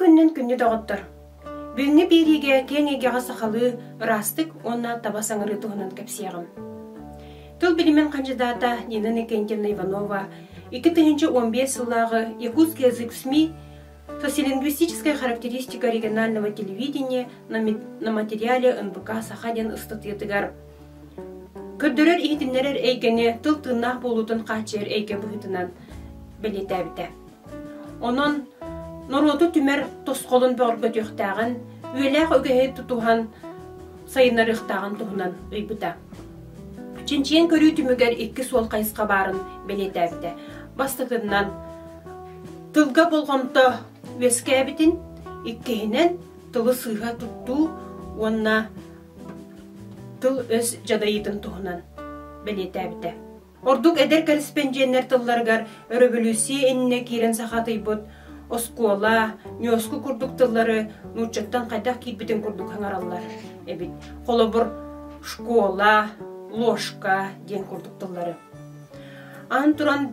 күннүн күндү доҕоттор! Бүгүҥҥү биэриигэ киэҥ эйгэҕэ сахалыы ыраастык уонна таба саҥарыы туһунан кэпсиэҕим. Тыл билимин хандьыдаата Нина Иннокентьевна Иванова 2015 сыллааҕы «Якутский язык СМИ. Социолингвистическая характеристика регионального телевидения на материале НБК Саха» диэн ыстатыйатыгар көрдөрөр-иһитиннэрэр эйгэни тыл тыыннаах буолуутун хааччыйар эйгэ быһыытынан бэлиэтээбитэ. Онон норуоту түмэр тосхолун бөҕөргөтүөхтээҕин, үйэлээх үгэһи тутуһан сайыннарыахтааҕын туһунан ыйбыта. Чинчийэн көрүү түмүгэр икки суол хайысха баарын бэлиэтээбитэ. Бастакытынан, тылга болҕомто үөскээбитин, иккиһинэн, тылы сыыһа туттуу уонна тыл-өс дьадайыытын туһунан бэлиэтээбитэ. Ордук эдэр кэрэспэндьиэннэр тылларыгар өрөбөлүүссүйэ иннинэ киирэн сахатыйбыт оскуола, ньуоску курдук тыллары нууччаттан хайдах киирбитин курдук саҥараллар эбит. Холобур, школа, ложка диэн курдук тыллары. Аны туран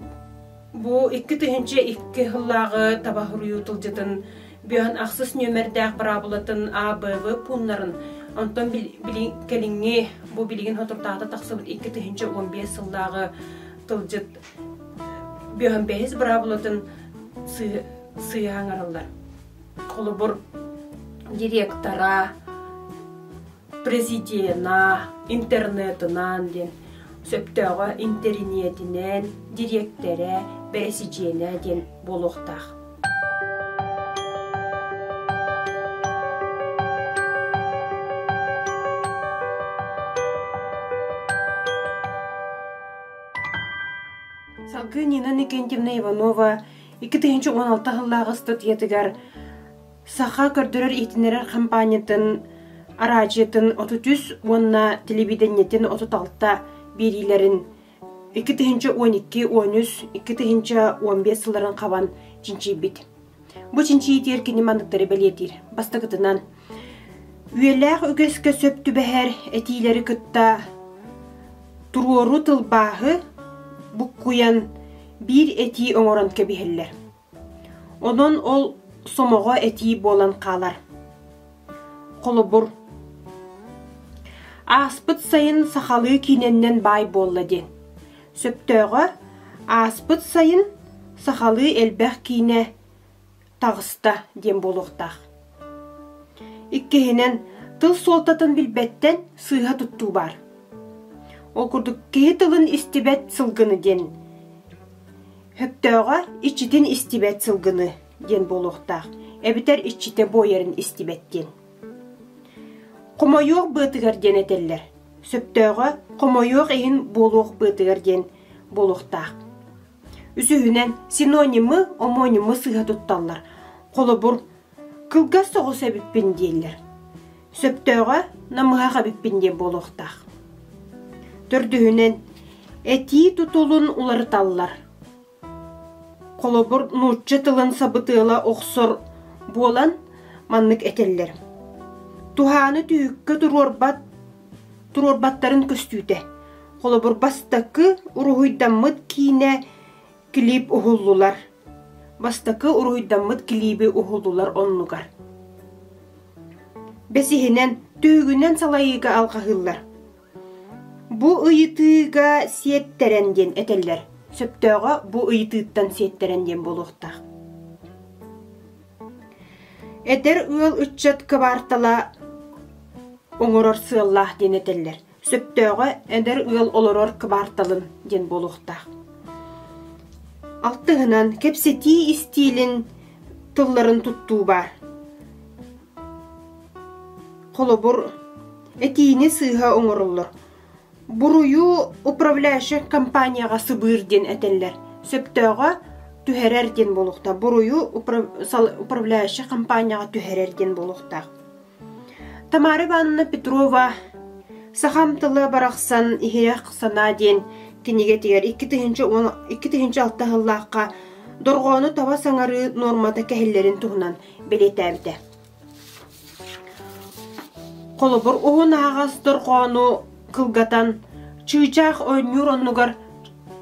бу 2002 сыллааҕы таба суруйуу тылдьытын Бүөн ахсыс нүөмэрдээх быраабылатын АБВ пууннарын, онтон кэлиҥҥи бу билигин соторутааҕыта тахсыбыт 2015 сыллааҕы тылдьыт бүөн бэһис быраабылатын сыыһа аҥараллар. Холобур, директора, президена, интернетынан диэн сөптөөҕө интэриниэтинэн, дириэктэрэ, бэрэсидьиэнэ диэн буолуохтаах. Салгыы Нина Никентьевна Иванова 2016 сыллааҕы ыстатыйатыгар Саха көрдөрөр-иһитиннэрэр хампаанньатын араадьыйатын 33 уонна телевидениетин 36 биэриилэрин 2012, 13, 2015 сылларын хабан чинчийбит. Бу чинчийиитигэр кини манныктары бэлиэтиир. Бастакытынан, үйэлээх үгэскэ сөп түбэһэр этиилэри кытта туруору тылбааһы буккуйан биир этии оҥорон кэбиһэллэр. Онон ол сомоҕо этии буолан хаалар. Холобур, ааспыт сайын сахалыы киинэннэн баай буолла диэн. Сөптөөҕө ааспыт сайын сахалыы элбэх киинэ таҕыста диэн буолуохтаах. Иккиһинэн, тыл суолтатын билбэттэн сыыһа туттуу баар. Ол курдук киһи тылын истибэт сылгыны диэн Хөптөөҕө иччитин истибэт сылгыны диэн буолуохтаах, эбэтэр иччитэ буойарын истибэт диэн. Хомойуох быатыгар диэн этэллэр. Сөптөөҕө хомойуох иһин буолуох быатыгар диэн буолуохтаах. Үсүһүнэн, синонимы, омонимы сыыһа тутталлар. Холобур, кылгас соҕус эбиппин дииллэр. Сөптөөҕө намыһах эбиппин диэн буолуохтаах. Төрдүһүнэн, этии тутулун уларыталлар. Холобур, нуучча тылын сабытыала охсор буолан маннык этэллэр. Туһааны түһүккэ туруорбат туруорбаттарын көстүүтэ. Холобур, бастакы уруһуйдаммыт киинэ клип уһуллулар. Бастакы уруһуйдаммыт клиби уһуллулар оннугар. Бэсиһинэн, түһүгүнэн салайыыга алҕаһыыллар. Бу ыйытыыга сиэттэрэн диэн этэллэр. Сөптөөҕө бу ыйытыыттан сиэттэрэн диэн буолуохтаах. Эдэр ыал ыччат кыбаартала оҥорор сыаллаах диэн этэллэр. Сөптөөҕө эдэр ыал олорор кыбаарталын диэн буолуохтаах. Алтыһынан, кэпсэтии истиилин тылларын туттуу баар. Холобур, этиини сыыһа оҥороллор. Буруйу управляющай компанияҕа сыбыыр диэн этэллэр. Сөптөөҕө түһэрэр диэн буолуохтаах. Буруйу управляющай компанияҕа түһэрэр диэн буолуохтаах. Тамара Ивановна Петрова «Сахам тыла барахсан иһирэх санаа» диэн кинигэтигэр 2006 сыллаахха дорҕоону таба саҥарыы нуормата кэһиллэрин туһунан бэлиэтээбитэ. Холобур, уһун аһаҕас дорҕоону кылгатан чыычаах оонньуур оннугар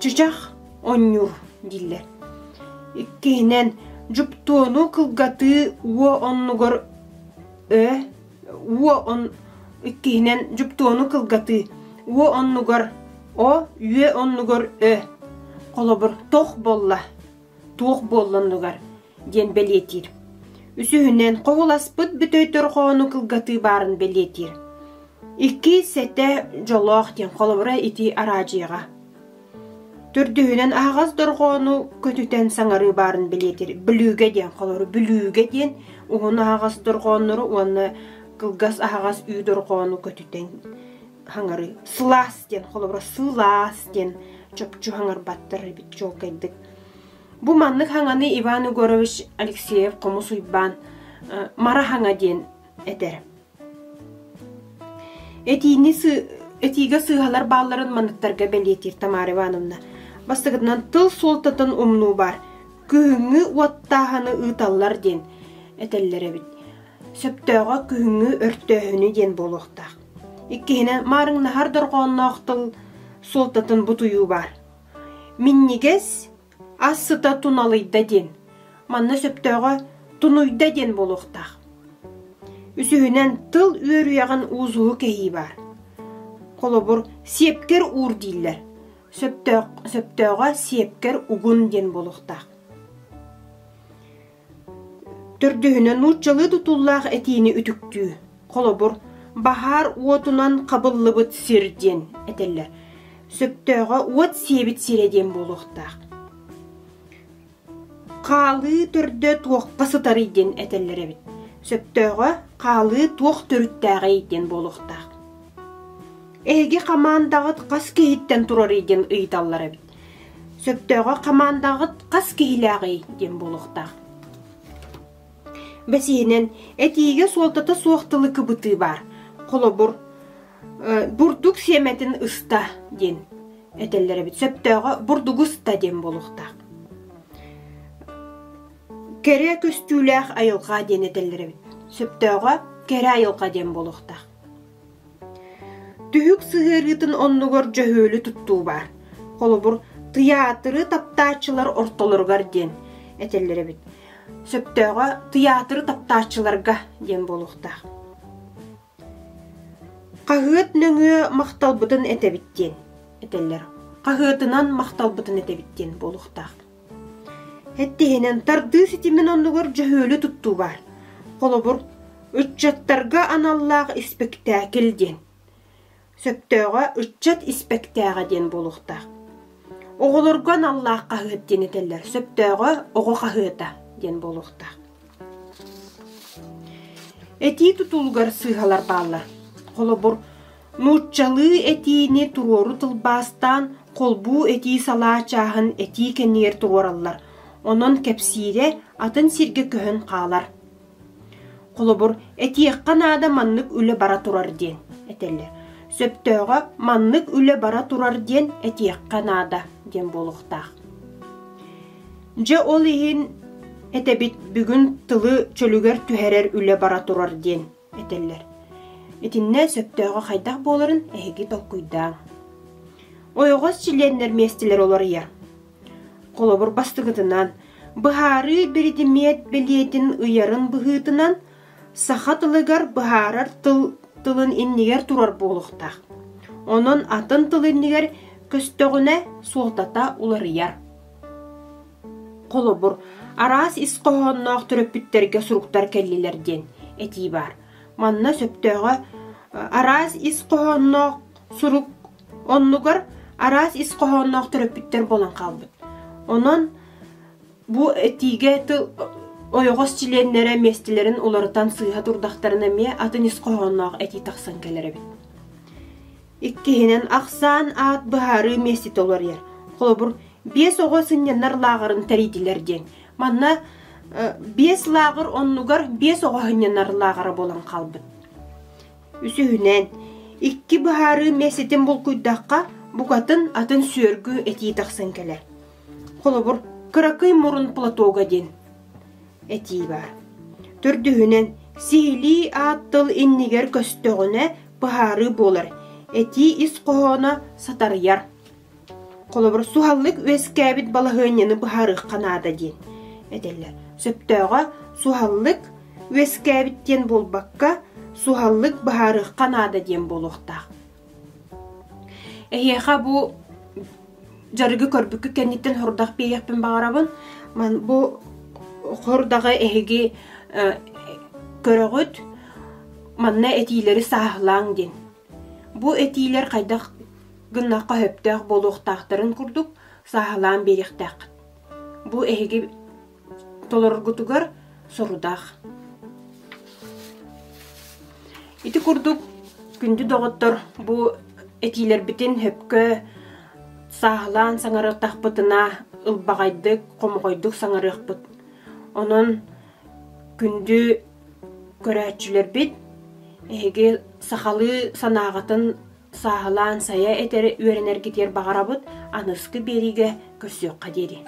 чычах оонньуур дииллэр. Иккиһинэн, Дьуптуону кылгатыы уо оннугар ө уо он иккиһинэн дьуптуону кылгатыы уо оннугар о үө оннугар ө холобур тох буолла туох буолла оннугар диэн бэлиэтиир. Үсүһүнэн, хоһуласпыт бүтэй торҕоону кылгатыы баарын бэлиэтиир. Икки сэтэ дьолоох диэн холобура ити араадьыйаҕа. Төрдүһүнэн аһаҕас дорҕоону көтүтэн саҥарыы баарын бэлиэтиир. Бүлүүгэ диэн холобура бүлүүгэ диэн уһун аһаҕас дорҕооннору уонна кылгас аһаҕас үү дорҕоону көтүтэн хаҥарыы. Сылаас диэн холобура сылаас диэн чопчу хаҥарбаттар эбит чуолкайдык. Бу маннык хаҥаны Иван Егорович Алексеев Хомус Уйбаан Мара хаҥа диэн этэр. Этиини этиигэ сыыһалар баалларын манныктарга бэлиэтиир Тамара Ивановна. Бастакытынан тыл суолтатын умнуу баар. Күһүҥҥү уоттааһыны ыыталлар диэн этэллэр эбит. Сөптөөҕө күһүҥҥү өртөөһүнү диэн буолуохтаах. Иккиһинэн, маарыҥнаһар дорҕоонноох тыл суолтатын бутуйуу баар. Минньигэс ас сыта туналыйда диэн, манна сөптөөҕө тунуйда диэн буолуохтаах. Үсүһүнэн, тыл үөрүйэҕин уузуһу кэһии баар. Холобур, сиэпкэр уур дииллэр. Сөптөөх, сөптөөҕө сиэпкэр угун диэн буолуохтаах. Төрдүһүнэн нууччалыы тутуллаах этиини үтүктүү. Холобур, баһаар уотунан хабыллыбыт сир диэн этэллэр. Сөптөөҕө уот сиэбит сирэ диэн буолуохтаах. Хаалыы төрдө туохха сытарый диэн этэллэр эбит. Сөптөөҕө хаалыы туох төрүттээҕий диэн буолуохтаах. Эһиги хамаандаҕыт хас киһиттэн турарый диэн ыйыталлар эбит. Сөптөөҕө хамаандаҕыт хас киһилээҕий диэн буолуохтаах. Бэсиһинэн, этиигэ суолтата суох тылы кыбытыы баар. Холобур, бурдук сиэмэтин ыста диэн этэллэр эбит. Сөптөөҕө бурдугу ыста диэн буолуохтаах. Кэрэ көстүүлээх айылҕа диэн этэллэр эбит. Сөптөөҕө кэрэ айылҕа диэн буолуохтаах. Түһүк сыһыарыытын оннугар дьөһүөлү туттуу баар. Холобур, тыйаатыры таптааччылар ортолоругар диэн этэллэр эбит. Сөптөөҕө тыйаатыры таптааччыларга диэн буолуохтаах. Хаһыат нөҥүө махталбытын этэбит диэн этэллэр. Хаһыатынан махталбытын этэбит диэн буолуохтаах. Эттиһинэн тардыы ситимин оннугар дьөһүөлү туттуу баар. Холобур, ыччаттарга аналлаах испэктээкил диэн. Сөптөөҕө ыччат испэктээҕэ диэн буолуохтаах. Оҕолорго аналлаах хаһыат диэн этэллэр. Сөптөөҕө оҕо хаһыата диэн буолуохтаах. Этии тутулугар сыыһалар бааллар. Холобур, Нууччалыы этиини туруору тылбаастаан холбуу этии салаа чааһын этии кэннигэр туруораллар, онон кэпсиирэ атын сиргэ көһөн хаалар. Холобур, этиэххэ наада маннык үлэ бара турар диэн этэллэр. Сөптөөҕө маннык үлэ бара турар диэн этиэххэ наада диэн буолуохтаах. Дьэ ол иһин этэбит бүгүн тылы чөлүгэр түһэрэр үлэ бара турар диэн этэллэр. Итиннэ сөптөөҕө хайдах буоларын эһиги толкуйдааҥ. Ойоҕос чилиэннэр миэстэлэр уларыйар. Холобур бастакытынан, быһаарыы биридимиэт бэлиэтин ыйарын быһыытынан саха тылыгар быһаарар тыл тылын иннигэр турар буолуохтаах. Онон атын тыл иннигэр көстөҕүнэ суолтата уларыйар. Холобур, араас ис хоһоонноох төрөппүттэргэ суруктар кэллилэр диэн этии баар. Манна сөптөөҕө араас ис хоһоонноох сурук оннугар араас ис хоһоонноох төрөппүттэр буолан хаалбыт. Онон бу этиигэ тыл ойоҕос чилиэннэрэ миэстэлэрин уларытан сыыһа турдахтарына эмиэ атын ис хоһоонноох этии тахсан кэлэр эбит. Иккиһинэн, ахсаан аат быһаарыы миэстэтэ уларыйар. Холобур, биэс оҕо сынньанар лааҕырын тэрийдилэр диэн. Манна биэс лааҕыр оннугар биэс оҕо сынньанар лааҕыра буолан хаалбыт. Үсүһүнэн, икки быһаарыы миэстэтин булкуйдахха, букатын атын сүөргү этии тахсан кэлэр. Холобур, кыракый мурун платога диэн этии баар. Төрдүһүнэн, сиһилии аат тыл иннигэр көстөҕүнэ быһаарыы буолар, этии ис хоһооно сатарыйар. Холобур, суһаллык үөскээбит балаһыанньаны быһаарыахха наада диэн этэллэр. Сөптөөҕө суһаллык үөскээбит диэн буолбакка, суһаллык быһаарыахха наада диэн буолуохтаах. Эһиэхэ бу дьарыгы көрбүккүт кэнниттэн хордах биэриэхпин баҕарабын. Ман бу хордаҕы эһиги көрөҕүт, манна этиилэри сааһылааҥ диэн. Бу этиилэр хайдах гыннахха сөптөөх буолуохтаахтарын курдук сааһылаан биэриэхтээххит. Бу эһиги толороргутугар сорудах. Ити курдук күндү доҕоттор бу этиилэрбитин сөпкө сааһылаан саҥарартахпытына ылбаҕайдык, хомоҕойдук саҥарыахпыт. Онон күндү көрөөччүлэрбит эһиги сахалыы санааҕытын сааһылаан сайа этэр үөрэнэргитигэр баҕарабыт аныгыскы биэриигэ көрсүөххэ диэри.